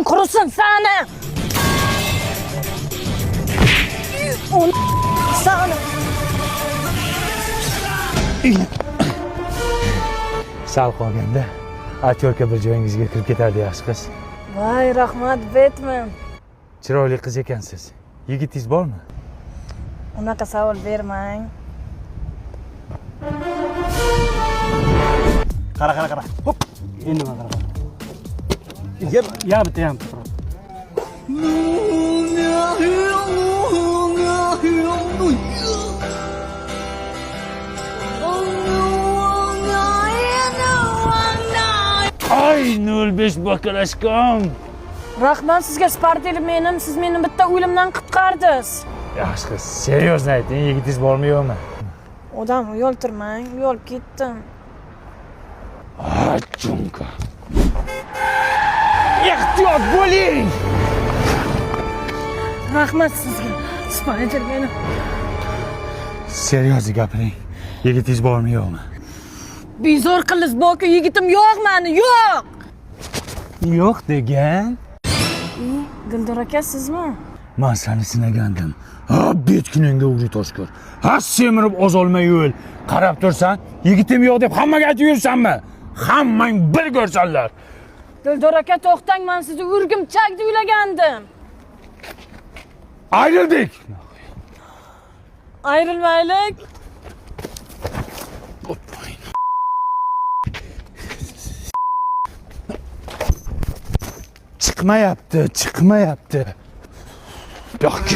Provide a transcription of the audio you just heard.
Qurisin sani. Sani. Sal qolganda atyorka bir joyingizga kirib ketardi, yaxshi qiz. Voy, rahmat, Betman. Chiroyli qiz ekansiz. Yigitingiz bormi? Unaqa savol bermang. Qara, qara, qara. Hop. Endi mana qara. Ya bitta, ya bitta. Ay, 05 bakalashkam. Rahmat sizga, Spidermanim, siz meni bitta o'limdan qutqardingiz. Yaxshi qiz, серьезно ayting, yigitingiz bormi yo'qmi? Odam uyaltirmang, uyalib ketdim. Ah, chunka. Ehtiyot bo'ling. Rahmat sizga, Spidermanim. Серьезно gapiring. Yigitingiz bormi yo'qmi? Bezor qiliz boku, yigitim yo'q mani, yo'q. Yo'q degan. Dildor aka, sizmi? Man seni sinagandim. Ha, bet kuningga uri toshkor. Ha, semirib ozolmay yo'l. Qarab tursan, yigitim yo'q deb hammaga aytib yursanmi? Hammang bir ko'rsanlar. Dildor aka, to'xtang, man sizni o'rgimchak deb o'ylagandim. Ayrildik. Ayrilmaylik. Chiqmayapti, chiqmayapti. Yo'q.